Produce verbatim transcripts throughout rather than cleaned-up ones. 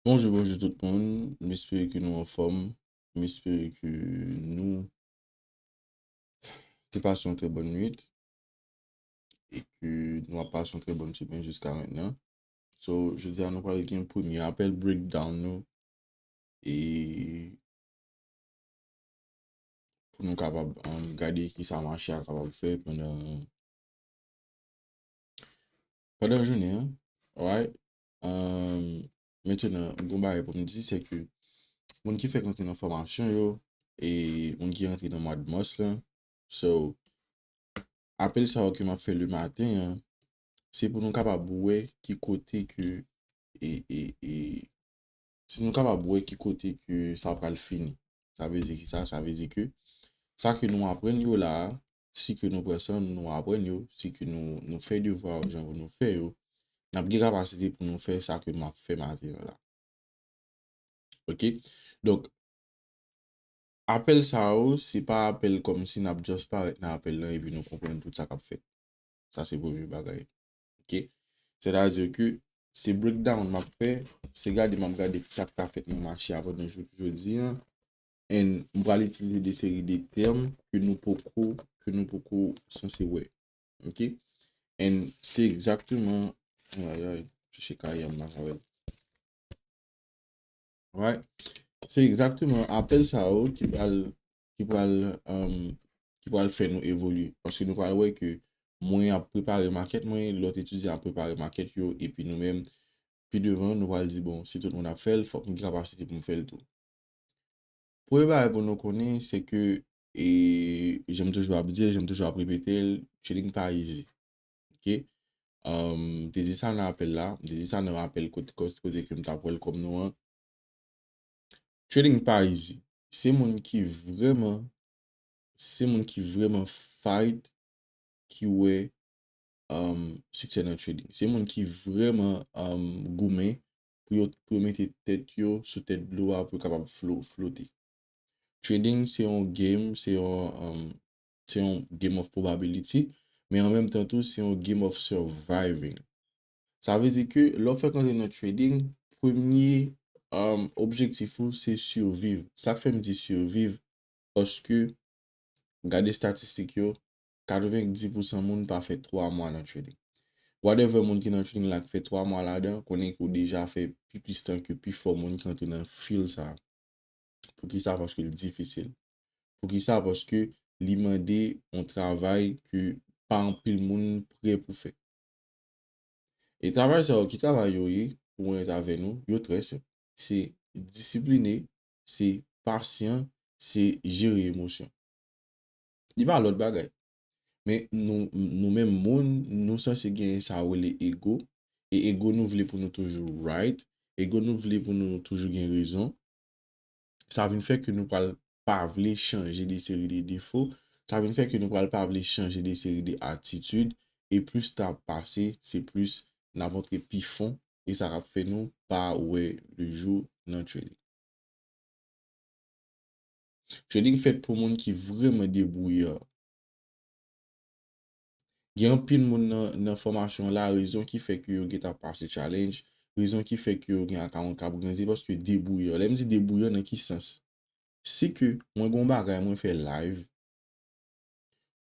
Bonjou, bonjou tout moun. M espere ke nou anfòm. M espere ke nou te pase yon trè bòn nwit e ke nou ap pase yon trè bòn semèn jiska mentnan. So, jodi a nou pral gen premye apèl breakdown nou e pou nou kapab, um, gade ki sa mache a kapab fè pandan, pandan jounen an. Alright? Um, mentnan, yon bagay pou m di, se ke moun ki fèk rantre nan fòmasyon yo, e moun ki rantre nan mwa de mars lan, so, apèl sa yo ke m ap fè le maten an, se pou nou kapab wè ki kote ke, e, e, e, si nou kapab wè ki kote ke sa pral fini. Sa vle di ki sa? Sa vle di ke sa ke nou aprann yo la a, si ke nou pran san nou aprann yo, si ke nou, nou fè devwa yo jan pou nou fè yo, n ap gen kapasite pou nou fè sa ke m ap fè maten an la. Oke? Donk, apèl sa yo, se pa apèl kòmsi n ap just parèt nan apèl lan epi nou konprann tout sa k ap fèt. Sa se premye bagay. Oke? Sètadi ke se breakdown m ap fè, se gade m ap gade ki sa k ka fèt nan mache a pandan jou jodi an. And m pral itilize de seri de tèm ke nou poko, ke nou poko sanse wè. Oke? And se egzakteman, ay, ay, chèche kayè m nan avè l. Right? Se egzakteman apèl sa yo ki pral, ki pral, um, ki pral fè nou evolye. Paske nou pral wè ke mwen ap prepare makèt mwen, lòt etidyan ap prepare makèt yo, epi nou menm, pi devan, nou pral di, bon, si tout moun ap fè l, fòk m gen kapasite pou m fè l tou. Premye bagay pou nou konnen, se ke, e, jan m toujou ap di l, jan m toujou ap repete l, trading pa easy. Oke? Um, m te di sa nan apèl la, m te di sa nan apèl kote, kote, kote ke m t ap welcome nou an. Trading pa easy. Se moun ki vrèman, se moun ki vrèman fight ki wè, um, siksè nan trading. Se moun ki vrèman, um, goumen pou yo, pou yo mete tèt yo sou tèt dlo a pou yo kapab flo-, flote. Trading se yon game, se yon, um, se yon game of probability, men an menm tan tou, se yon game of surviving. Sa vle di ke lè w fèk antre nan trading, premye, um, objektif ou se siviv. Sa k fè m di siviv, paske gade estatistik yo, katrevenndis pousan moun pa fè twa mwa nan trading. Whatever moun ki nan trading la k fè twa mwa ladan, konnen ke w deja fè pi plis tan ke pifò moun ki antre nan field sa a. Poukisa? Paske l difisil. Poukisa? Paske li mande yon travay ke pa anpil moun prè pou fè. E travay sa yo, ki travay yo ye, pou mwen avè nou, yo trè senp. Se disipline, se pasyan, se jere emosyon. Li pa lòt bagay. Men nou, nou menm moun, nou sanse gen sa yo rele ego. E ego nou vle pou nou toujou right. Ego nou vle pou nou toujou gen rezon. Sa vin fè ke nou pral pa vle chanje de seri de defo. Sa vin fè ke nou pral pa vle chanje de seri de atitid. E plis tan ap pase, se plis n ap antre pi fon. E sa k ap fè nou pa wè le jou nan trading. Trading fèt pou moun ki vrèman debouyan. Gen anpil moun nan, nan fòmasyon la, rezon ki fè ke yo gentan pase challenge, rezon ki fè ke yo gen akawon k ap grandi, paske debouyan. Lè m di debouyan, nan ki sans? Si ke mwen gen yon bagay, mwen fè live,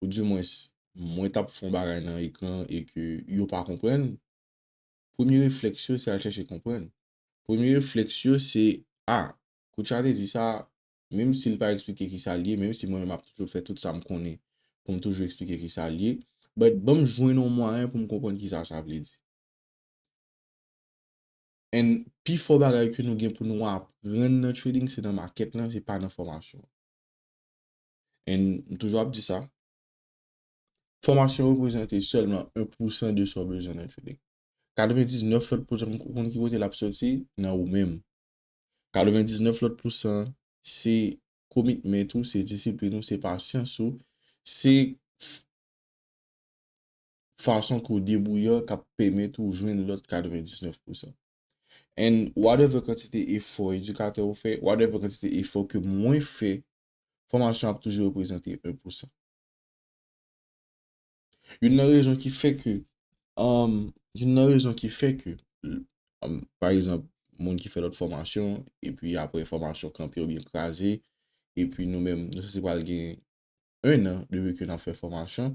ou di mwens, mwen t ap fè yon bagay nan ekran e ke yo pa konprann, premye reflèks yo, se al chèche konprann. Premye reflèks yo, se, a, Koutcha te di sa, menm si l pa eksplike ki sa l ye, menm si mwen menm m ap toujou fè tout sa m konnen pou m toujou eksplike ki sa l ye, but ban m jwenn yon mwayen pou m konprann ki sa sa vle di. And pi fò bagay ke nou gen pou nou aprann nan trading, se nan makèt lan, se pa nan fòmasyon. And m toujou ap di sa, fòmasyon reprezante sèlman en pousan de sa w bezwen nan trading. Katrevendiznèf lòt pousan, ou konn ki kote l ap soti? Nan ou menm. Katrevendiznèf lòt pousan, se commitment ou, se disiplin ou, se pasyans ou, se f-, fason ke w debouye k ap pèmèt ou jwenn lòt katrevendiznèf pousan. And whatever kantite efò edikatè ou fè, whatever kantite efò ke mwen fè, fòmasyon ap toujou reprezante en pousan. Youn nan rezon ki fè ke, um, youn nan rezon ki fè ke, um, pa egzanp, moun ki fè lòt fòmasyon, epi apre fòmasyon kanpe oubyen kraze, epi nou menm, nou sanse pral gen en an depi ke n ap fè fòmasyon.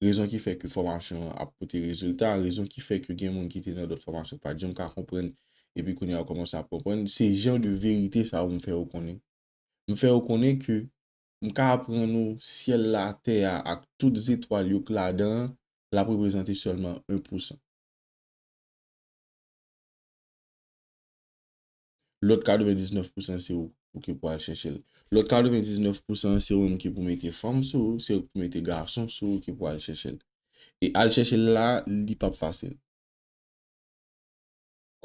Rezon ki fè ke fòmasyon an ap pote rezilta, rezon ki fè ke gen moun ki te nan lòt fòmasyon pa t janm ka konprann, epi kounye a yo kòmanse ap konprann, se jan de verite sa yo m fè yo konnen. M fè yo konnen ke m ka aprann ou syèl la, tè a, ak tout zetwal yo k ladan an, l ap reprezante sèlman en pou san. Lòt katrevendiznèf pou san se ou, ou ki pou al chèche l. Lòt katrevendiznèf pou san se ou menm ki pou mete fanm sou ou, se ou ki pou mete gason sou ou ki pou al chèche l. E al chèche l la, li p ap fasil.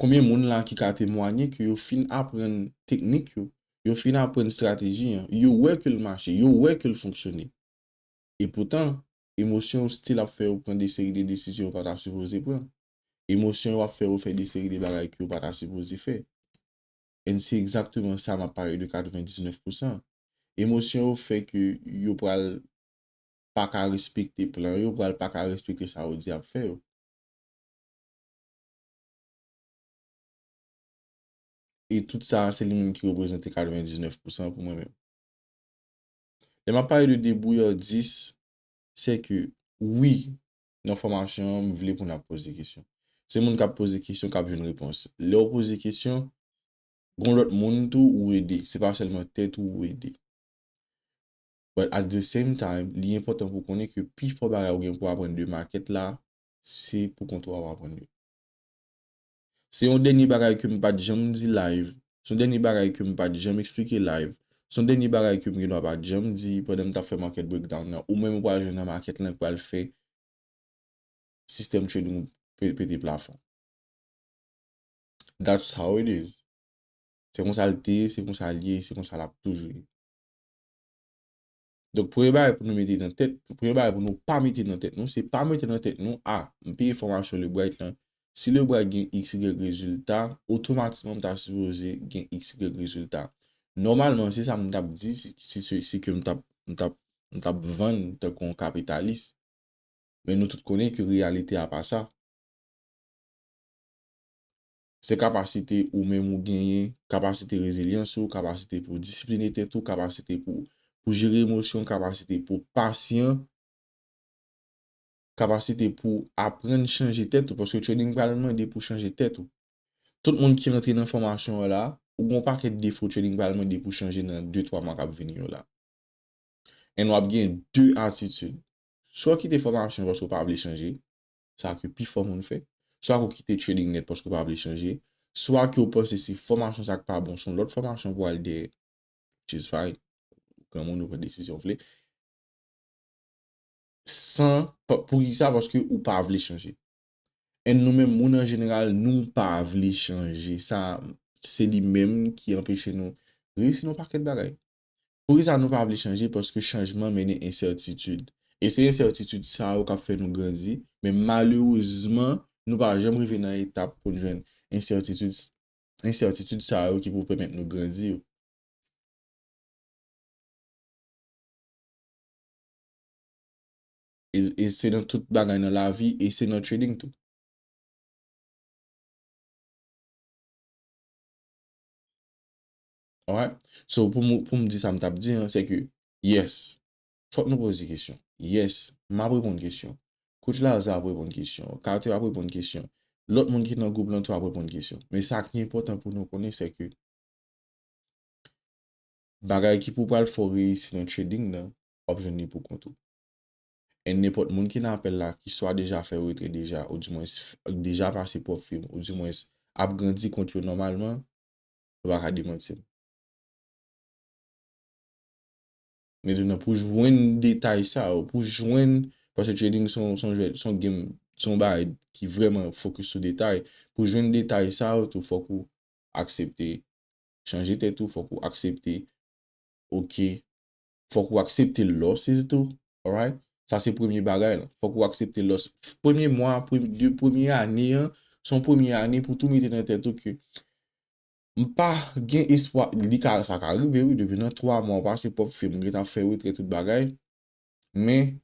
Konbyen moun la ki ka temwanye ke yo fin aprann teknik yo, yo fin aprann estrateji an, yo wè ke l mache, yo wè ke l fonksyone. Epoutan, emosyon yo still ap fè yo pran de seri de desizyon yo pa ta sipoze pran. Emosyon yo ap fè yo fè de seri de bagay ke yo pa ta sipoze fè. And se egzakteman sa m ap pale de katrevendiznèf pou san. Emosyon yo fè ke yo pral pa ka respekte plan yo, yo pral pa ka respekte sa yo di y ap fè yo. E tout sa, se li menm ki reprezante katrevendiznèf pou san pou mwen menm. Lè m ap pale de debouyardis, se ke wi, nan fòmasyon an, m vle pou n ap poze kesyon. Se moun k ap poze kesyon k ap jwenn repons. Lè w poze kesyon, gon lòt moun tou ou ede. Se pa sèlman tèt ou ou ede. But at the same time, li enpòtan pou konnen ke pi fò bagay ou gen pou aprann de makèt la, se pou kont ou ap aprann yo. Se yon dènye bagay ke m pa t janm di live. Se yon dènye bagay ke m pa t janm eksplike live. Se yon dènye bagay ke m gendwa pa t janm di pandan m t ap fè market breakdown nan. Ou menm ou pral jwenn nan makèt lan k pral fè sistèm trading ou pe- pete plafon. That's how it is. Se konsa l te ye, se konsa l ye, se konsa l ap toujou ye. Donk, premye bagay pou nou mete nan tèt, premye bagay pou nou pa mete nan tèt nou, se pa mete nan tèt nou, a, m peye fòmasyon Le Bright lan. Si Le Bright gen X Y rezilta, otomatikman m ta sipoze gen X Y rezilta. Nòmalman, se sa m t ap di si, si, si, si ke m t ap, m t ap, m t ap vann tankou yon kapitalis. Men nou tout konnen ke reyalite a pa sa. Se kapasite ou menm ou genyen, kapasite rezilyans ou, kapasite pou disipline tèt ou, kapasite pou, pou jere emosyon, kapasite pou pasyan, kapasite pou aprann chanje tèt ou, paske trading pral mande pou chanje tèt ou. Tout moun ki rantre nan fòmasyon an la, ou gon pakèt defo trading pral mande pou chanje nan de twa mwa k ap vini yo la. And w ap gen de atitid. Swa w kite fòmasyon paske w pa vle chanje, sa ke pi fò moun fè. Swa ke w kite trading nèt paske w pa vle chanje. Swa ke w panse se fòmasyon sa k pa bon, se yon lòt fòmasyon pou w al dèyè. Which is fine. Granmoun yo pran desizyon yo vle. San, pa- poukisa? Paske ou pa vle chanje. And nou menm, moun an jeneral, nou pa vle chanje. Sa, se li menm ki anpeche nou reyisi nan yon pakèt bagay. Poukisa nou pa vle chanje? Paske chanjman mennen ensètitid. E se ensètitid sa yo k ap fè nou grandi, men malerezman, nou pa janm rive nan etap pou n jwenn ensètitid, ensètitid sa yo ki pou pèmèt nou grandi yo. E, e se nan tout bagay nan lavi, e se nan trading tou. Alright? So, pou m, pou m di sa m t ap di an, se ke, yes, fòk nou poze kesyon. Yes, m ap reponn kesyon. Coach Lazare ap reponn kesyon. Carter ap reponn kesyon. Lòt moun ki nan gwoup lan tou ap reponn kesyon. Men sa ki enpòtan pou nou konnen, se ke bagay ki pou pral fè w reyisi nan trading nan, w ap jwenn li pou kont ou. E nenpòt moun ki nan apèl la, ki swa deja fè retrè deja, oudimwens f- deja pase pwòp fim, oudimwens ap grandi kont yo nòmalman, yo pa ka demanti m. Mentnan, pou jwenn detay sa yo, pou jwenn, paske trading se yon, se yon jwèt, se yon game, se yon bagay ki vrèman fokis sou detay. Pou jwenn detay sa yo tou, fòk ou aksepte chanje tèt ou, fòk ou aksepte, oke, fòk ou aksepte losses tou, alright? Sa se premye bagay lan. Fòk ou aksepte loss. Premye mwa, premye, de premye ane an, se yon premye ane pou tou mete nan tèt ou ke m pa gen espwa, li ka, sa ka rive wi, depi nan twa mwa ou pase pwòp fim, ou gentan ap fè retrè tout bagay. Men,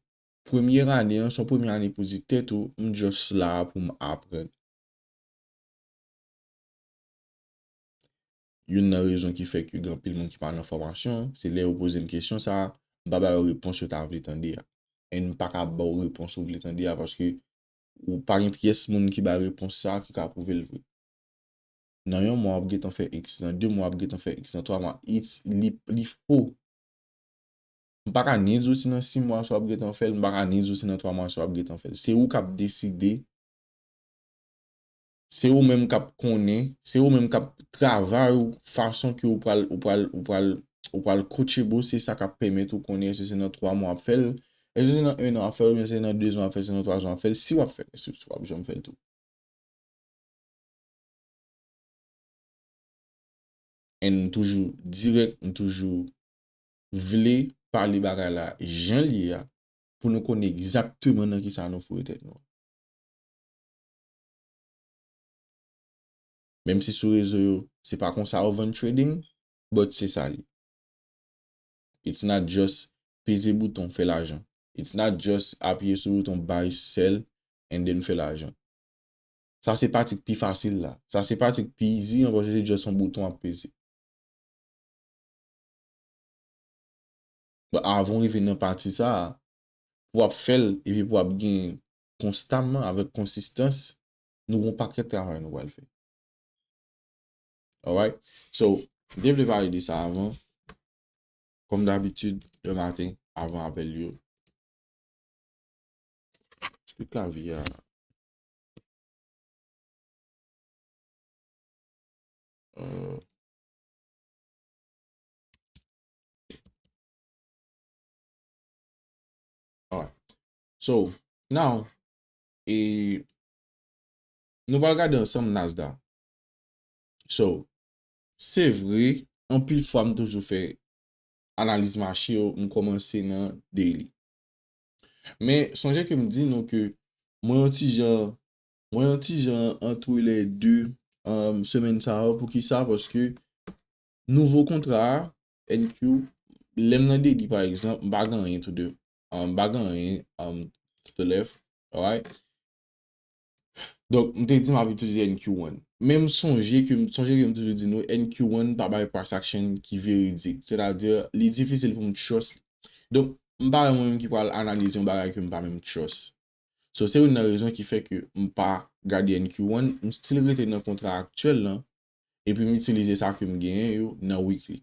premye ane an, se yon premye ane pou di tèt ou, m just la pou m aprann. youn nan rezon ki fè ke gen anpil moun ki pa nan fòmasyon, se lè yo poze m kesyon sa a, m pa ba yo repons yo ta vle tande a. And m pa ka ba w repons ou vle tande a, paske ou pa gen pyès moun ki bay repons sa a ki ka pwouve l vre. Nan yon mwa, w ap gentan fè X. Nan de mwa, w ap gentan fè X. Nan twa mwa, it's, li, li fo. M pa ka ni di w si nan sis mwa sa w ap gentan fè l, m pa ka ni di w si nan twa mwa sa w ap gentan fè l. Se ou k ap deside, se ou menm k ap konnen, se ou menm k ap travay ou fason ke ou pral, ou pral, ou pral, ou pral coachable, se sa k ap pèmèt ou konnen èske se nan twa mwa w ap fè l, èske se nan en an w ap fè l, oubyen se nan de zan w ap fè l, se nan twa zan w ap fè l, si w ap fè l, èske w ap janm fè l tou. And m toujou dirèk, m toujou vle pale bagay la jan l ye a, pou nou konnen egzakteman nan kisa nou foure tèt nou. Menm si sou rezo yo, se pa konsa yo vann trading, but se sa l ye. It's not just peze bouton, fè lajan. It's not just apiye sou bouton buy, sell, and then fè lajan. Sa se patik pi fasil la. Sa se patik pi easy an, paske se just yon bouton w ap peze. But avan w rive nan pati sa a, pou w ap fè l, epi pou w ap gen konstamman, avèk konsistans, nou gen yon pakèt travay nou pral fè. Alright? So, m te vle pale de sa avan. Kòm dabitid, le maten, avan apèl yo. Ti klavye a. Euh, alright. So, now, e nou pral gade ansanm Nasdaq. So, se vre, anpil fwa m toujou fè analiz mache yo, m kòmanse nan daily. Men, sonje ke m di nou ke mwen yon ti jan, mwen yon ti jan entre les deux, um, semèn sa yo. Poukisa? Paske nouvo kontra a, N Q, lè m nan daily, pa egzanp, m pa gen anyen to the, um, m pa gen anyen, um, to the left, alright? Donk, m te di m ap itilize N Q one. Men m sonje ke, sonje ke m toujou di nou, N Q one pa bay price action ki veridik. Sètadi, li difisil pou m trust li. Donk, m pa wè mwen menm ki pral analize yon bagay ke m pa menm trust. So, se youn nan rezon ki fè ke m pa gade N Q one, m still rete nan kontra aktyèl lan, epi m itilize sa ke m genyen yo nan weekly.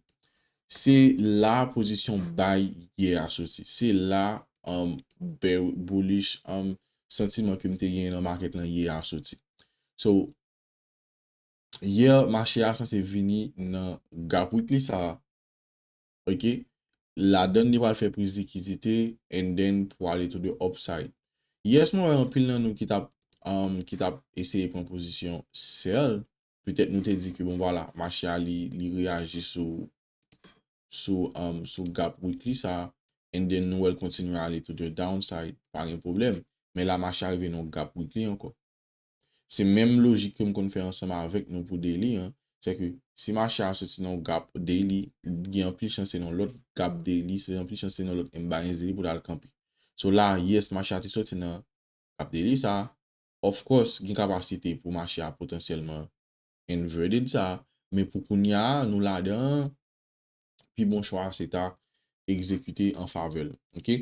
Se la pozisyon buy yè a soti. Se la, um, bear, bullish, um, santiman ke m te genyen nan market lan yè a soti. So, yè, mache a sanse vini nan gap weekly sa a. Ok? Ladann li pral fè priz likidite, and then pou ale to the upside. Yes, mwen wè anpil nan nou ki t ap, um, ki t ap eseye pran pozisyon sell. Petèt nou te di ke, bon, vwala, mache a li, li reyaji sou, sou, um, sou gap weekly sa, and then nou wè l kontinye ale to the downside, pa gen pwoblèm. Men la, mache a rive nan gap weekly ankò. Se menm lojik ke m konn fè ansanm avèk nou pou daily an. Se ke si mache a soti nan yon gap daily, gen anpil chans se nan lòt gap daily, se anpil chans se nan lòt imbalance daily pou l al kanpe. So la, yes, mache a te soti nan gap daily sa. Of course, gen kapasite pou mache a potansyèlman inverted sa. Men pou kounye a, nou ladan, pi bon chwa a se ta egzekite an favè l. Ok?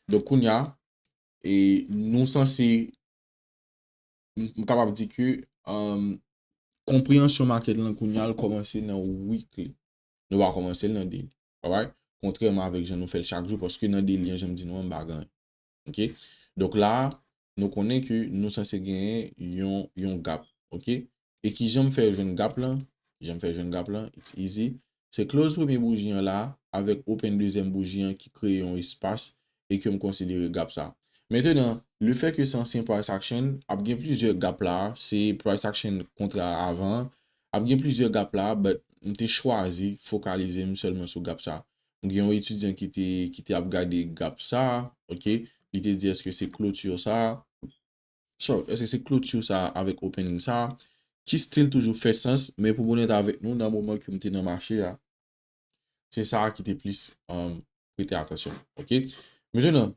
Donk, kounye a, e nou sanse, m, m kapab di ke, um, konpreyansyon market lan kounye a, l kòmanse nan weekly. Nou pa kòmanse l nan daily. Alright? Kontrèman avèk jan nou fè l chak jou, paske nan daily an, jan m di nou an, m pa gen anyen. Ok? Donk la, nou konnen ke nou sanse genyen yon, yon gap. Ok? E kijan m fè jwenn gap lan? Kijan m fè jwenn gap lan? It's easy. Se close premye bouji an la, avèk open dezyèm bouji an ki kreye yon espas e ke m konsidere gap sa. Mentenan, le fè ke se ansyen price action, ap gen plizyè gap la, se price action kontra avan, ap gen plizyè gap la, but m te chwazi fokalize m sèlman sou gap sa. M gen yon etidyan ki te, ki te ap gade gap sa, ok? Li te di, èske se kloti sa? So, èske se kloti sa avèk opening sa? Ki still toujou fè sans, men pou m onèt avèk nou, nan moman ke m te nan mache a, se sa ki te plis, um, prete atansyon m, ok? Mentenan,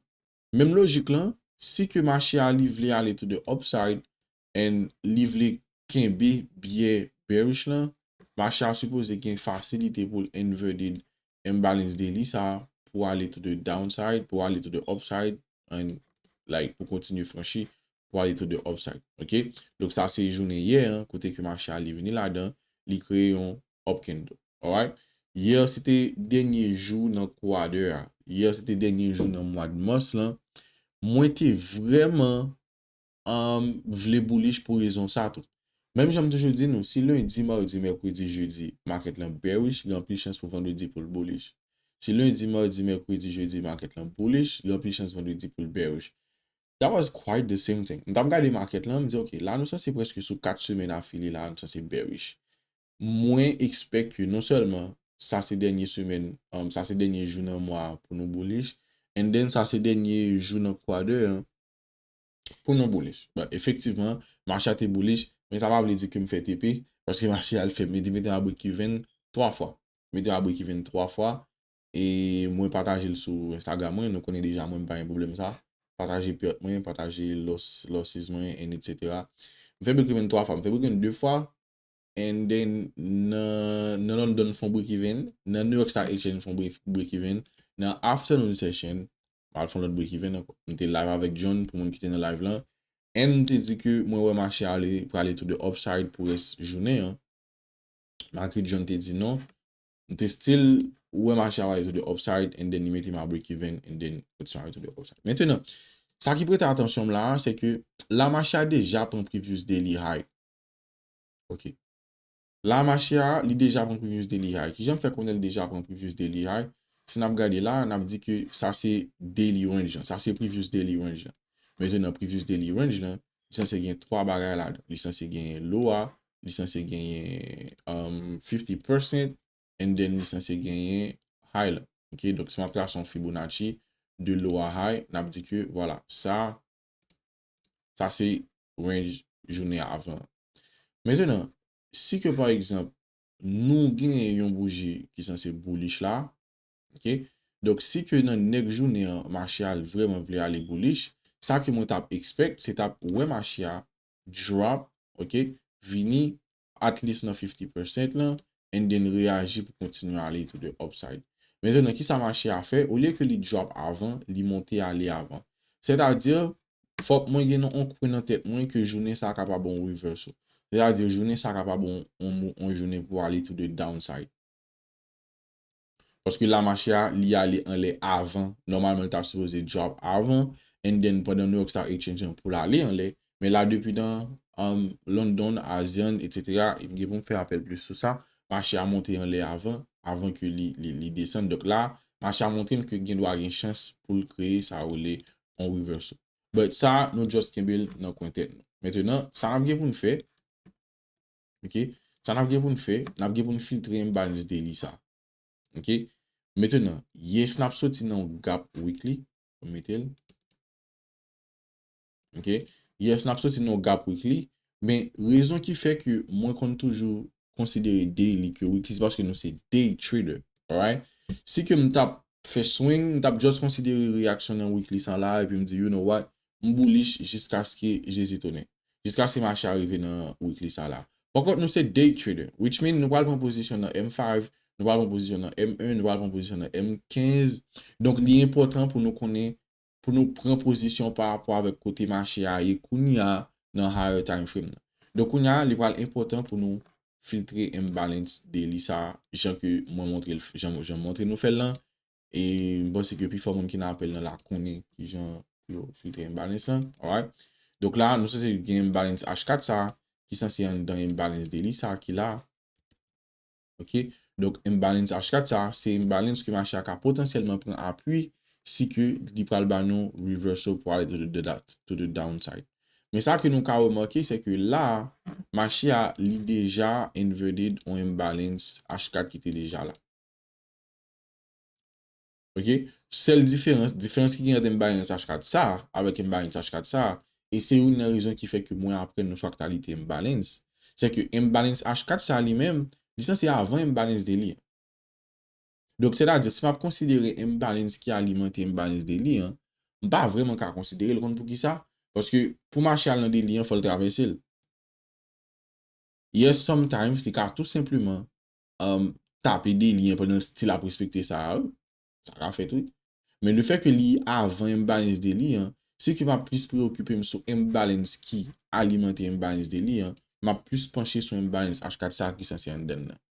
menm lojik lan, si ke mache a li vle ale to the upside, and li vle kenbe biyè bearish lan, mache a sipoze gen fasilite pou l inverted imbalance daily sa pou ale to the downside, pou ale to the upside, and like pou kontinye franchi, pou ale to the upside. Ok? Donk sa se jounen yè an, kote ke mache a li vini ladan, li kreye yon up candle. Alright? Yè se te dènye jou nan quarter a. Yè se te dènye jou nan mwa de mas lan. Mwen te vrèman um, vle bullish pou rezon sa tou. Menm jan m toujou di nou, si lendi, madi, mèkredi, jedi, market lan bearish, gen anpil chans pou vandredi pou l bullish. Si lendi, madi, mèkredi, jedi, market lan bullish, gen anpil chans vandredi pou l bearish. That was quite the same thing. M t ap gade market lan, m di, ok, la nou sanse prèske sou kat semèn afile la, nou sanse bearish. Mwen expect ke non sèlman sa se dènye semèn, um, sa se dènye jou nan mwa pou nou bullish, and then sa se dènye jou nan quarter an, pou nou bullish. But efektivman, mache a te bullish, men sa pa vle di ke m fè T P, paske mache a al fè, mete, mete a break even twa fwa. Mete a break even twa fwa, e mwen pataje l sou Instagram mwen, nou konnen deja mwen m pa gen pwoblèm sa. Pataje pèt mwen, pataje loss, losses mwen, and et cetera. M fè break even twa fwa, m fè break even de fwa, and then nan, nan London fè yon break even, nan New York Stock Exchange fè yon break, break even, nan afternoon session, m al fè yon lòt break even ankò. M te live avèk John pou moun ki te nan live lan, and m te di ke mwen wè mache ale, prale to the upside pou rès jounen an. Malgre John te di non, m te still wè mache a prale to the upside, and then li mete m a break even, and then kontinye ale to the upside. Mentnan, sa ki prete atansyon m la a, se ke la mache a deja pran previous daily high. Ok. La mache a, li deja pran previous daily high. Kijan m fè konnen li deja pran previous daily high? Si n ap gade la, n ap di ke sa se daily range lan. Sa se previous daily range lan. Mentnan, previous daily range lan, li sanse gen twa bagay ladan. Li sanse genyen low a, li sanse genyen um, fifty percent, and then li sanse genyen high lan. Ok, donk si m ap trase yon Fibonacci de low a high, n ap di ke, vwala, sa, sa se range jounen avan. Mentnan, si ke pa egzanp, nou genyen yon bouji ki sanse bullish la, ok, donk si ke nan nèk jounen an, mache a vrèman vle ale bullish, sa ke mwen t ap expect, se t ap wè mache a drop, ok, vini at least nan fifty percent lan, and then reyaji pou kontinye ale to the upside. Mentnan, kisa mache a fè? Olye ke li drop avan, li monte ale avan. Sètadi, fòk mwen gen yon kwen nan tèt mwen ke jounen sa kapab yon reversal. Sètadi, jounen sa kapab yon, yon, yon jounen pou ale to the downside. Paske la mache a, li ale anlè avan. Nòmalman, li ta sipoze drop avan. And then, pandan New York Stock Exchange an pou l ale anlè. Men la, depi nan um, London, ASEAN, et cetera, m gen pou m fè apèl plis sou sa. Mache a monte anlè avan, avan ke li, li, li desann. Donk la, mache a montre m ke gen dwa gen chans pou l kreye sa yo rele yon reversal. But sa, nou just kenbe l nan kwen tèt nou. Mentnan, sa n ap gen pou n fè, ok, sa n ap gen pou n fè, n ap gen pou n filtre imbalance daily sa. Ok? Mentnan, yes, n ap soti nan yon gap weekly. Mwen mete l. Ok? Yes, n ap soti nan yon gap weekly. Men rezon ki fè ke mwen konn toujou konsidere daily ke weekly, se paske nou se day trader. Alright? Si ke m t ap fè swing, m t ap just konsidere reyaksyon nan weekly sa la, epi m di, you know what? M bullish jiskaske Jezi tounen. Jiskaske mache a rive nan weekly sa la. Pakont, nou se day trader, which mean nou pral pran pozisyon nan M five, nou pral pran pozisyon nan M one, nou pral pran pozisyon nan M quinze. Donk, li enpòtan pou nou konnen, pou nou pran pozisyon pa rapò avèk kote mache a ye kounye a nan higher time frame nan. Donk, kounye a, li pral enpòtan pou nou filtre imbalance daily sa, jan ke mwen montre l, jan, jan m montre nou fè l lan. E m panse ke pifò moun ki nan apèl lan la konnen kijan pou yo filtre imbalance lan. Alright? Donk la, nou sanse gen imbalance H kat sa, ki sanse anndan imbalance daily sa ki la. Ok? Donk, imbalance H kat sa, se imbalance ke mache a ka potansyèlman pran apui si ke li pral ba nou reversal pou ale to the, the, to the downside. Men sa ke nou ka remake, se ke la, mache a, li deja inverted yon imbalance H kat ki te deja la. Ok? Sèl diferans, diferans ki gen ant imbalance H kat sa avèk imbalance H kat sa, e se youn nan rezon ki fè ke mwen aprann yon fraktalite imbalance, se ke imbalance H kat sa li menm, li sanse avan imbalance daily an. Donk, sètadi, si m ap konsidere imbalance ki alimante imbalance daily an, m pa vrèman ka konsidere l, konn poukisa? Paske pou mache al nan daily an, fò l travèse l. Yes, sometimes, li ka tou senpleman um, tape daily an pandan l still ap respekte sa a, wi. Sa ka fèt, wi. Men le fait que li avan imbalance daily an, si ke m ap plis preokipe m sou imbalance ki alimante imbalance daily an, m ap plis panche sou imbalance H kat sa ki sanse anndan l nan.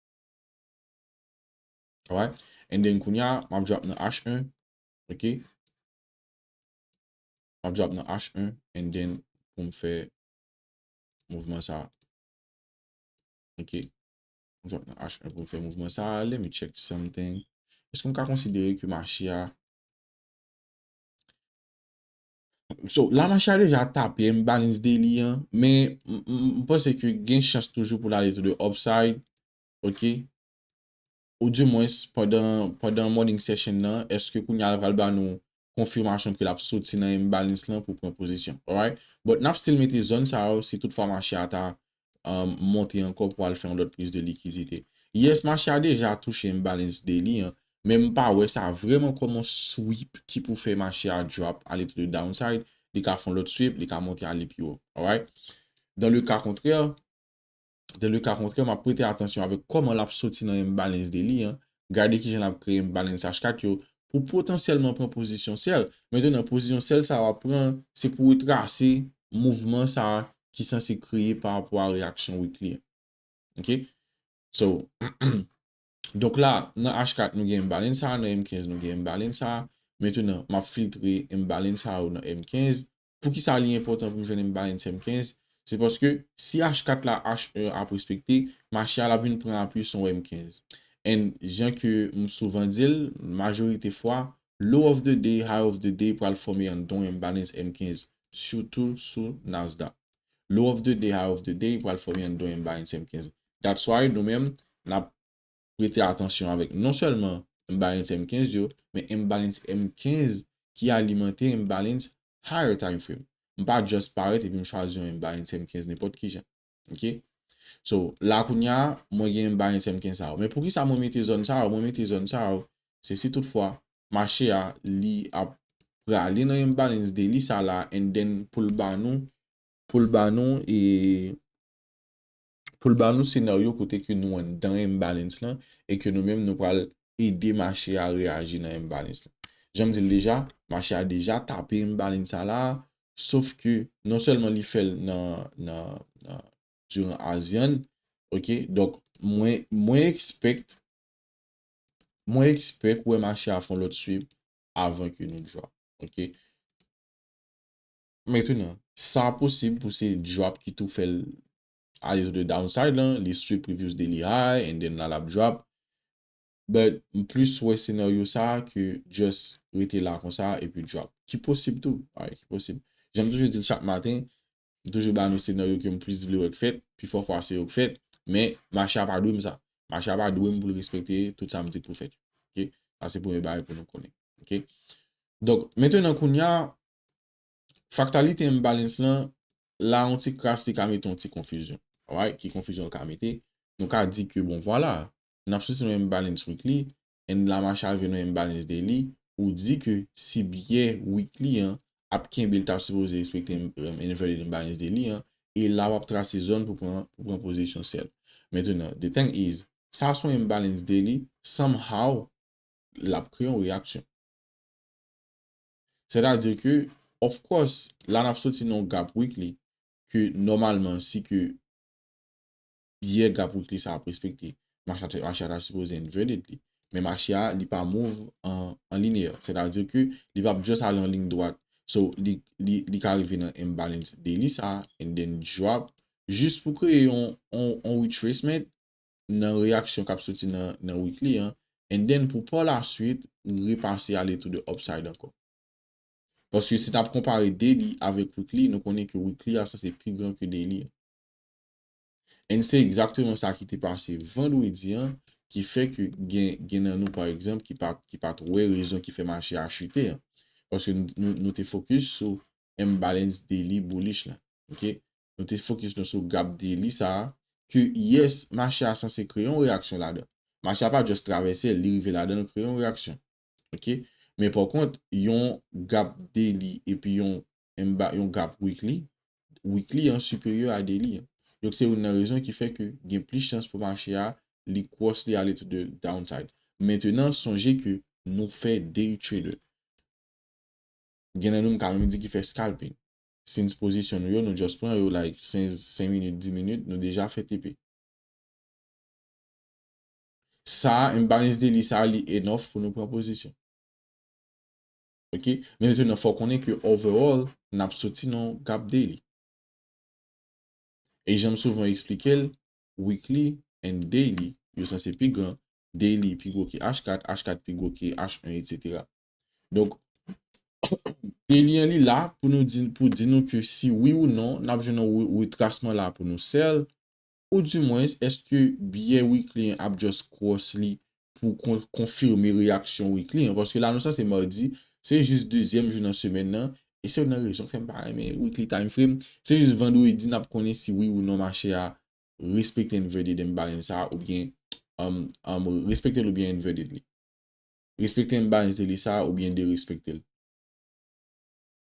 Alright? And then kounye a, m ap drop nan H one, ok? M ap drop nan H one, and then pou m fè mouvman sa. Ok. M drop nan H one pou m fè mouvman sa. Let me check something. Èske m ka konsidere ke mache a So, la mache a deja tape imbalance daily an, men m, m, m panse ke gen chans toujou pou l ale to the upside, ok? Ou dimwens, pandan, pandan morning session nan, èske kounye a l pral ba nou konfimasyon ke l ap soti nan imbalance lan pou pran pozisyon, alright? But n ap still mete zòn sa yo si toutfwa mache a ta um, monte ankò pou al fè yon lòt priz de likidite. Yes, mache a deja touche imbalance daily an, men m pa wè sa vrèman kòm yon sweep ki pou fè mache a drop, ale to the downside, li ka fè yon lòt sweep, li ka monte ale pi wo. Alright? Dans le cas contraire, dans le cas contraire, m ap prete atansyon avèk kòman l ap soti nan imbalance daily an, gade kijan l ap kreye imbalance H kat yo, pou potansyèlman pran pozisyon sell. Mentnan, pozisyon sell sa w ap pran, se pou retrase mouvman sa ki sanse kreye pa rapò a reyaksyon weekly an. Ok? So, donk la, nan H kat nou gen imbalance sa, nan M kenz nou gen imbalance sa. Mentnan, m ap filtre imbalance sa yo nan M kenz. Poukisa li enpòtan pou m jwenn imbalance M kenz? Se paske si H kat la H one ap respekte, mache a l ap vin pran apui sou M kenz. And jan ke m souvan di l, majorite fwa, low of the day, high of the day pral fòme anndan imbalance M kenz, sitou sou Nasdaq. Low of the day, high of the day pral fòme anndan imbalance M kenz. That's why nou menm, n ap prete atansyon avèk non sèlman imbalance M kenz yo, men imbalance M kenz ki alimante imbalance higher time frame. M pa just parèt epi m chwazi yon imbalance M kenz nenpòt kijan. Ok? So, la kounye a, mwen gen imbalance M kenz sa yo. Men poukisa mwen mete zòn sa yo? Mwen mete zòn sa yo, se si toutfwa mache a, li ap prale nan imbalance daily sa la, and then pou l ba nou, pou l ba nou, e pou l ba nou senaryo kote ke nou anndan imbalance lan e ke nou menm nou pral ede mache a reyaji nan imbalance lan. Jan m di l deja, mache a deja tape imbalance sa la, sof ke non sèlman li fè l nan, nan, nan, diran ASEAN, ok, donk mwen, mwen expect, mwen expect wè mache a fè yon lòt sweep avan ke nou drop, ok. Mentnan, sa posib pou se drop ki tou fè l ale to the downside lan, li sweep previous daily high, and then la l ap drop. But m plis wè senaryo sa ke just rete la konsa epi drop. Ki posib tou, alright, ki posib. Jan m toujou di l chak maten, m toujou ba nou senaryo ke m plis vle wè k fèt, pifò fwa se yo k fèt, men mache a pa dwe m sa. Mache a pa dwe m pou l respekte tout sa m di k pou fèt. Ok? Sa se premye bagay pou nou konnen. Ok? Donk, mentnan kounye a, fractality imbalance lan, la yon ti kras li ka mete yon ti konfizyon. Alright? Ki konfizyon l ka mete? Nou ka di ke, bon, vwala, n ap soti nan imbalance weekly, and la mache a vin nan imbalance daily, ou di ke si biyè weekly an ap kenbe l ta sipoze respekte im-, im-, inverted imbalance daily an, e la w ap trase zòn pou pran, pou pran pozisyon sell. Mentnan, the thing is, sa se yon imbalance daily, somehow, l ap kreye yon reyaksyon. Sètadi ke, of course, la n ap soti nan yon gap weekly ke nòmalman, si ke biyè gap weekly sa ap respekte, mache a, mache a ta sipoze inverted li. Men mache a, li pa move an, an linear. Sètadi ke li p ap just ale an liy dwat. So, li, li, li ka rive nan imbalance daily sa, and then drop, jis pou kreye yon, yon, yon retracement nan reyaksyon k ap soti nan, nan weekly an, and then pou pa la swit, repase ale to the upside ankò. Paske si n ap konpare daily avèk weekly, nou konnen ke weekly a sanse pi gran ke daily an. And se egzakteman sa ki te pase vandredi an, ki fè ke gen, gen nan nou, pa egzanp, ki pa, ki pa t wè rezon ki fè mache a chite an. Paske nou, nou, nou te fokis sou imbalance daily bullish la. Ok? Nou te fokis nou sou gap daily sa a, ke yes, mache a sanse kreye yon reyaksyon ladan. Mache a pa just travèse l, li rive ladan l, kreye yon reyaksyon. Ok? Men pa kont, yon gap daily epi yon, yon gap weekly, weekly an siperyè a daily an. Donk, se youn nan rezon ki fè ke gen plis chans pou mache a, li cross, li ale to the downside. Mentnan, sonje ke nou fè day trader. Gen nan nou m ka menm di ki fè scalping. Since pozisyon nou yo, nou just pran yo like senk, senk minit, dis minit, nou deja fè T P. Sa, imbalance daily sa, li enough pou nou pran pozisyon. Ok? Men mentnan, fò konnen ke overall, n ap soti nan gap daily. E jan m souvan eksplike l, weekly and daily, yo sanse pi gran, daily pi gwo ke H kat, H kat pi gwo ke H yen, etsetera. Donk, daily an li la pou nou di, pou di nou ke si wi ou non, n ap jwenn yon re-, retrasman la pou nou sell, ou dimwens, èske biyè weekly an ap just cross li pou kon-, konfime reyaksyon weekly an? Paske la nou sa se madi, se jis dezyèm jou nan semèn nan, e se youn nan rezon k fè m pa renmen weekly time frame. Se jis vandredi n ap konnen si wi ou non mache a respekte inverted imbalance sa oubyen, um, um, respekte l oubyen inverted li. Respekte imbalance li sa oubyen derespekte l.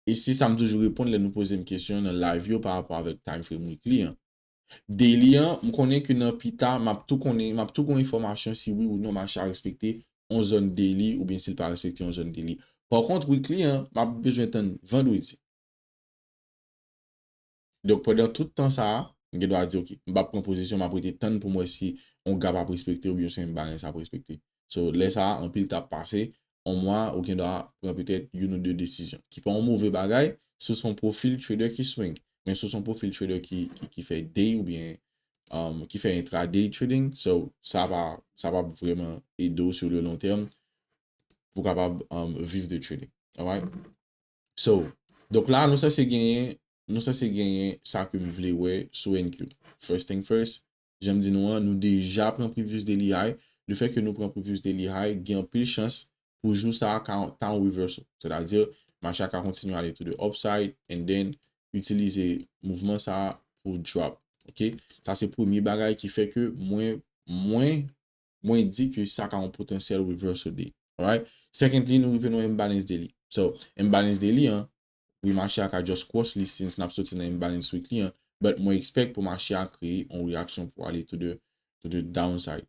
E se sa m toujou reponn lè nou poze m kesyon nan live yo pa rapò avèk time frame weekly an. Daily an, m konnen ke nan pita, m ap tou konnen, m ap tou gon enfòmasyon si wi ou non mache a respekte yon zòn daily oubyen si l pa respekte yon zòn daily. Pa kont, weekly an, m ap bezwen tann vandredi. Donk, pandan tout tan sa a, m gen dwa di, ok, m p ap pran pozisyon, m ap rete tann pou m wè si yon gap ap respekte oubyen si yon imbalance ap respekte. So, lè sa a, anpil t ap pase, yon mwa, ou gen dwa pran petèt youn ou de desizyon. Ki pa yon move bagay, si w se yon pwofil trader ki swing. Men si w se yon pwofil trader ki, ki, ki fè day oubyen, um, ki fè intraday trading, so, sa pa, sa p ap vrèman ede w sur le long terme pou w kapab, um, viv de trading. Alright? So, donk la, nou sanse genyen, nou sanse genyen sa ke m vle wè sou N Q. First thing first, jan m di nou an, nou deja pran previous daily high. Lefètke nou pran previous daily high, gen anpil chans pou jou sa a ka ta yon reversal. Sètadi, mache a ka kontinye ale to the upside and then itilize mouvman sa a pou drop. Ok? Sa se premye bagay ki fè ke mwen, mwen, mwen di ke sa ka yon potansyèl reversal day. Alright? Secondly, nou rive nan imbalance daily. So, imbalance daily an, wi, mache a ka just cross li since n ap soti nan imbalance weekly an, but mwen expect pou mache a kreye yon reyaksyon pou ale to the, to the downside.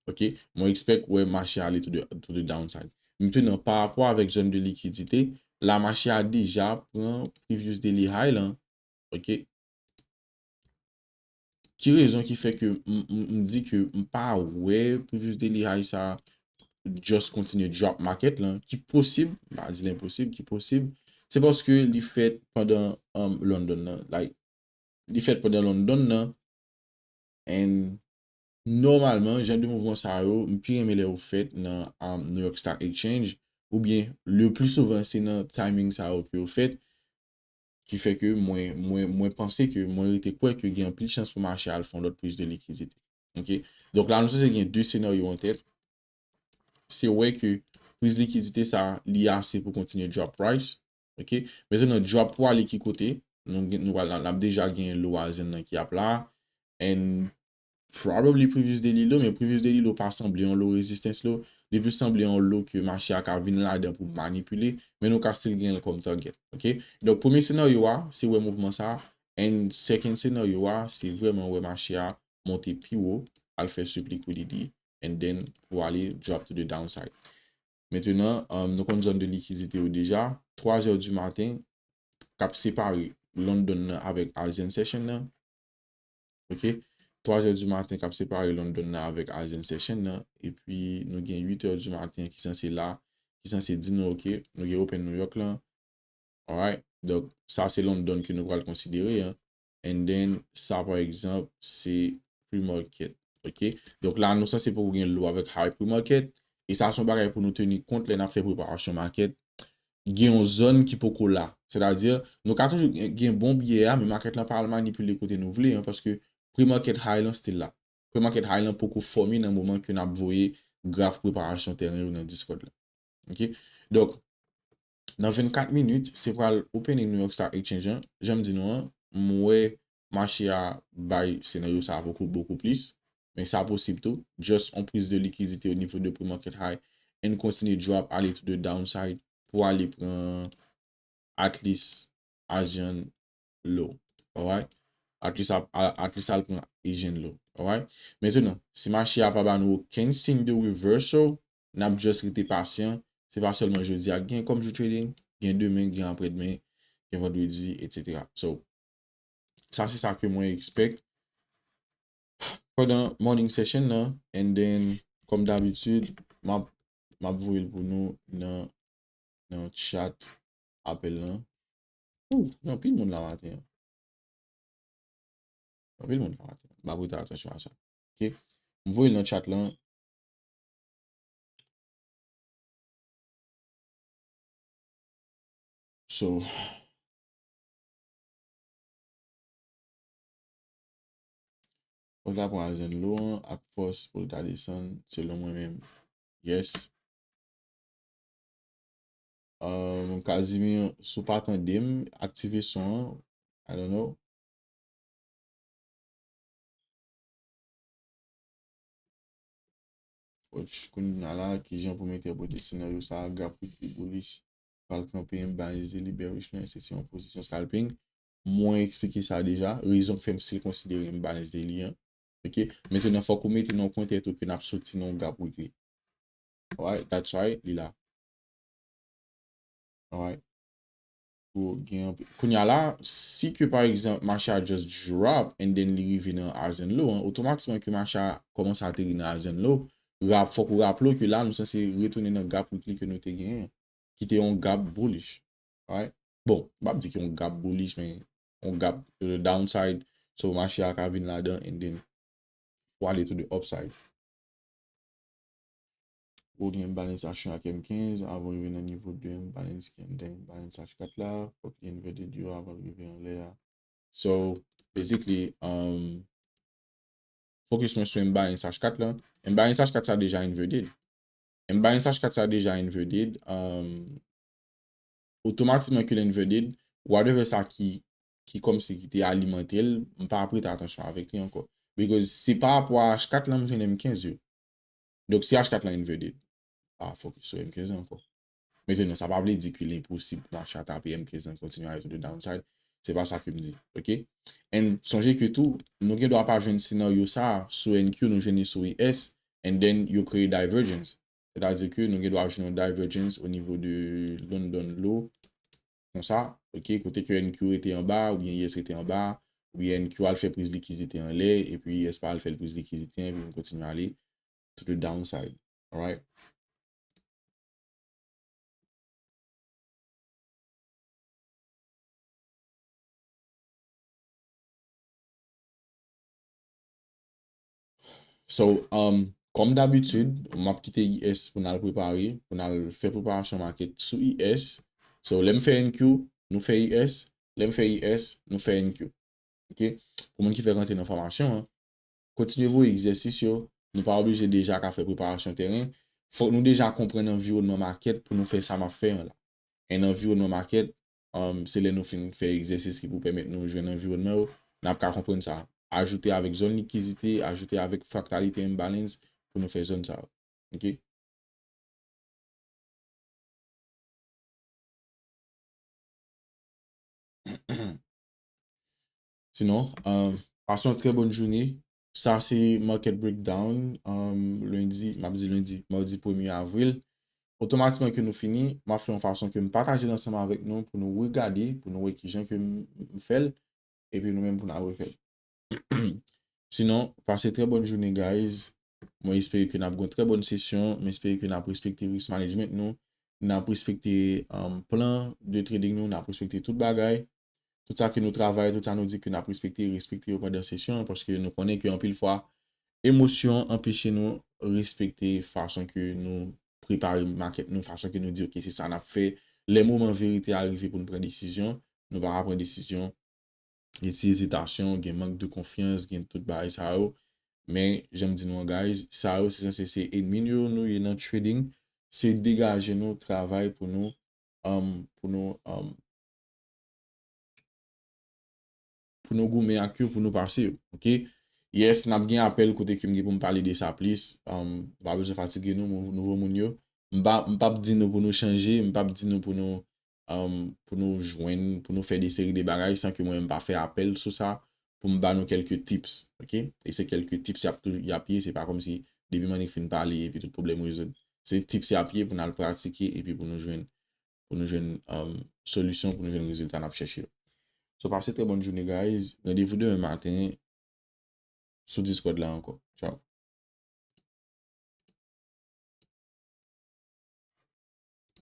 Ok? Mwen expect wè mache a ale to the, to the downside. Mentnan, pa rapò avèk zòn de likidite, la mache a deja pran previous daily high lan. Ok? Ki rezon ki fè ke m, m, m di ke m pa wè previous daily high sa just kontinye drop market lan, ki posib, m pa di l enposib, ki posib, se paske li fèt pandan, um, London nan. Like, li fèt pandan London nan, and nòmalman, jan de mouvman sa yo, m pi renmen lè yo fèt nan, um, New York Stock Exchange, oubyen le pli souvan se nan timing sa yo ke yo fèt, ki fè ke mwen, mwen, mwen panse ke mwen rete kwè ke gen anpil chans pou mache al fè yon lòt priz de likidite. Ok? Donk la, nou sanse gen de senaryo an tèt. Se wè ke priz likidite sa, li ase pou kontinye drop price. Ok? Mentnan, drop pou ale ki kote? Nou, nou pral, n ap deja gen low a zen nan ki ap la. And probably previous daily low, men previous daily low pa sanble yon low resistance low. Li plis sanble yon low ke mache a ka vin ladan pou manipile, men nou ka still gen l kòm target. Ok? Donk, premye senaryo a, se wè mouvman sa. And second senaryo a, se vrèman wè mache a monte pi wo, al fè sweep liquidity, and then pou ale drop to the downside. Mentnan, um, nou konn zòn de likidite yo deja. Twa zè di maten, k ap separe London nan avèk Asian Session nan. Ok? Twa zè di maten k ap separe London nan avèk Asian Session nan. Epi nou gen uit è di maten ki sanse la, ki sanse di nou, ok, nou gen Open New York lan. Alright? Donk, sa se London ke nou pral konsidere, an. And then, sa, pa egzanp, se pre-market. Ok? Donk, la, nou sanse poko gen low avèk high pre-market. E sa, se yon bagay pou nou teni kont lè n ap fè preparasyon market. Gen yon zòn ki poko la. Sètadi, nou ka toujou gen, gen bon biyè a, men market lan pa al manipile kote nou vle, an, paske pre-market high lan still la. Pre-market high lan poko fòme nan moman ke n ap voye graf preparasyon tèren yo nan Discord la. Ok? Donk, nan vennkat minit, se pral opening New York Stock Exchange an. Jan m di nou an, m wè mache a bay senaryo sa a bokou, bokou plis. Men sa posib tou. Just on priz de likidite o nivo de pre-market high and kontinye drop, ale to the downside pou ale pran at least Asian low. Alright? at least, a, a, at least al pran ijyèn lo. Alright? Mentnan, si mache a pa ba nou okenn siy de reversal, n ap just rete pasyan. Se pa sèlman jodi a k gen kòm jou trading, gen demen, gen aprèdemen, gen vandredi, et cetera. So, sa se sa ke mwen expect pandan morning session nan, and then, kòm dabitid, m ap, m ap voye l pou nou nan, nan chat apèl lan. Ou, gen anpil moun la maten an. Anpil moun la maten an. M ap rete atansyon a sa. Ok? M voye l nan chat lan. So, ou ta pran Zen Low an ak fòs pou l ta desann, selon mwen menm. Yes. Um, Casimir, si w pa tande m, aktive son an. I don't know. Watch, kounye a la, kijan pou m entèprete senaryo sa a, gap weekly bullish, pral kanpe imbalance daily bearish, men se yon pozisyon scalping. Mwen eksplike sa deja, rezon k fè m still konsidere imbalance daily an. Ok? Mentnan, fòk ou mete nan yon kontèks ke n ap soti nan yon gap weekly. Alright, that's why li la. Alright. Pou gen anpil. Kounye a la, si ke pa egzanp, mache a just drop and then li rive nan highs and low an, otomatikman ke mache a kòmanse ateri nan highs and low, rap, fòk ou raple w ke la, nou sanse retounen nan gap weekly ke nou te genyen, ki te yon gap bullish. Alright? Bon, m p ap di ki yon gap bullish, men yon gap to the downside. So, mache a ka vin ladan and then pou ale to the upside. Ou gen imbalance H yon ak M kenz, avan rive nan nivo de imbalance ki anndan imbalance H kat la, fòk li inverted yo avan l rive anlè a. So, basically, um, focus mwen sou imbalance H kat la. Imbalance H kat sa deja inverted. Imbalance H kat sa deja inverted. Um, otomatikman ke l inverted, whatever sa ki, ki kòmsi ki te alimante l, m pa prete atansyon avèk li ankò. Because se pa rapò a H kat la m jwenn M kenz yo. Donk, si H kat la inverted, pa focus sou M kenz ankò. Mentnan, sa pa vle di ke l enposib pou mache a tape M kenz lan kontinye ale to the downside. Se pa sa ke m di, ok? And sonje ke tou, nou gen dwa pa jwenn senaryo sa a sou N Q, nou jwenn li sou E S, and then yo kreye divergence. Sètadi ke nou gen dwa jwenn yon divergence o nivo de London Low, konsa, ok, kote ke N Q rete anba, oubyen E S rete anba, oubyen N Q al fè priz likidite anlè, epi E S pa al fè l priz likidite, epi nou kontinye ale to the downside. Alright? So, um, kòm dabitid, m ap kite E S pou n al prepare, pou n al fè preparasyon market sou E S. So, lè m fè N Q, nou fè E S. Lè m fè E S, nou fè N Q. Ok? Pou moun ki fèk rantre nan fòmasyon an, kontinye voye egzèsis yo. Nou pa oblije deja ka fè preparasyon teren. Fòk nou deja konprann anviwònman market pou nou fè sa m ap fè an la. And anviwònman market, um, se lè nou fin fè egzèsis ki pou pèmèt nou jwenn anviwònman yo, n ap ka konprann sa. Ajoute avèk zòn likidite, ajoute avèk fractality imbalance pou nou fè zòn sa yo. Ok? Sinon, um, pase yon trè bòn jounen. Sa se market breakdown, um, lendi, m ap di lendi, madi premye avril. Otomatikman ke nou fini, m ap fè yon fason ke m pataje l ansanm avèk nou pou nou regade, pou nou wè kijan ke m, m fè l, epi nou menm pou n al refè l. Sinon, pase trè bòn jounen, guys. Mwen espere ke n ap gen yon trè bòn sesyon. Mwen espere ke n ap respekte risk management nou. N ap respekte, um, plan de trading nou. N ap respekte tout bagay. Tout sa ke nou travay, tout sa nou di ke n ap respekte, respekte yo pandan sesyon an, paske nou konnen ke anpil fwa, emosyon anpeche nou respekte fason ke nou prepare market nou, fason ke nou di, "Ok, se sa n ap fè." Lè moman verite a rive pou n pran desizyon, nou pa ka pran desizyon. Gen ti ezitasyon, gen mank de konfyans, gen tout bagay sa yo. Men, jan m di nou an, guys, sa yo, se sanse se enmi nou yo nou ye nan trading. Se degaje nou, travay pou nou, um, pou nou, um, pou nou goumen ak yo, pou nou pase yo, ok? Yes, n ap gen apèl kote ke m gen pou m pale de sa plis. Um, pa bezwen fatige nou, nou, nouvo moun yo. M pa, m p ap di nou pou nou chanje, m p ap di nou pou nou, um, pou nou jwenn, pou nou fè de seri de bagay san ke mwen menm pa fè apèl sou sa, pou m ba nou kèlke tips, ok? E se kèlke tips y ap tou, y ap ye, se pa kòmsi depi m annik fin pale epi tout pwoblèm rezoud. Se tips y ap ye pou n al pratike epi pou nou jwenn, pou nou jwenn um, solisyon, pou nou jwenn rezilta n ap chèche yo. So, pase trè bòn jounen, guys. Randevou demen maten sou Discord la ankò. Ciao.